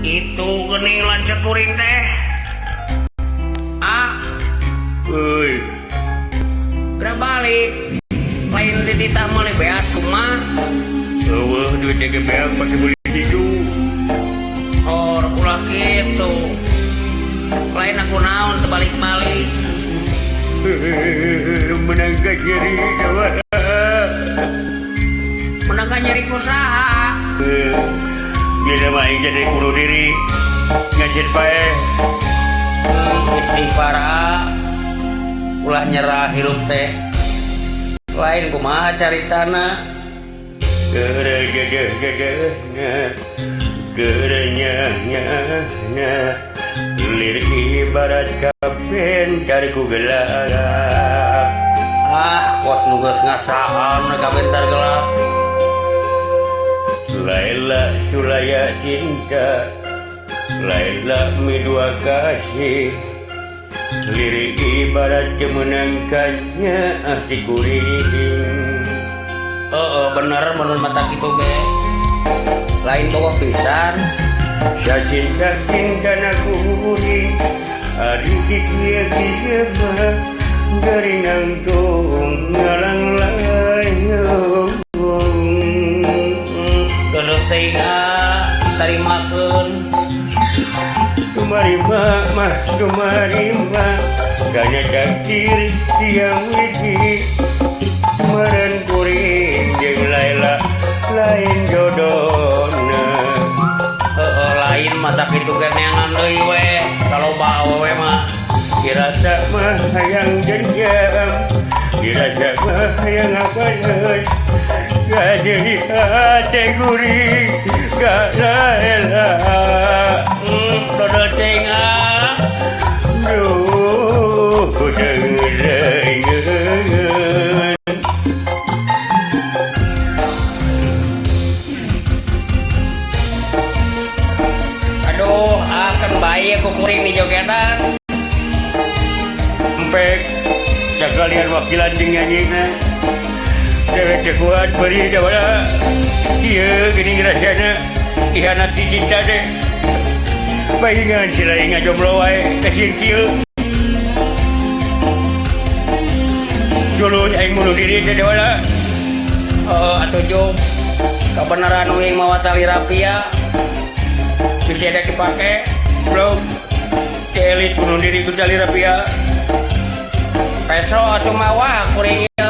Itu geuning lanceuk kuring teh. Ah, Euy, geura balik. Lain dititah meuli beas kumaha? Eueuh duit ge beak pake beli tisu. Oh, ulah kitu. Lain aku naon teu balik-balik. Menang ka nyeri Dewala. Menang ka nyeri ku saha? Gila mah aing jadi bunuh diri. Ngajit paeh. Istighfar ah. Ulah nyerah hirup teh. Lain kumaha caritana? Gerenya lir ibarat kabentar ku gelap. Ah, kos nu geus ngasaan kabentar gelap. Laila sulaya cinta, Laila midua kasih. Lirik ibarat kemenangkannya ahli kuring. Heeh, bener menurut mata kitu ge. Lain bogoh pisan. Sacinta cinta na kuring, ari kieu kieu mah dari nangtung ngalang layung. Deudeut teuing ah, tarimakeun. Tumarima mah tumarima kana takdir tiang widi meren kuring jeung Laila lain jodona. Heeh, lain mata kitu ge neangan deui we. Kaloba awewe mah. Dirasa mah hayang dendam, dirasa mah hayang apaleus, jadi hate kuring ka Laila. Dodol teuing ah. Duh, dengeun. Aduh, akan bae ku kuring di jogetan. Empek, sakalian wakilan jeung nyanyina. Dewek teh kuat beri Dewala. Ieu geuning rasana ihanat di cinta teh. Baingan si lain ngajomblo wae kasih kieu. Dulu aing bunuh diri teh Dewala. Heeh, atuh jung. Kabeneran uing mawa tali rapia. Bisa ada dipake. Blog. Elit bunuh diri ku tali rapia. Peso atuh mawa kuring.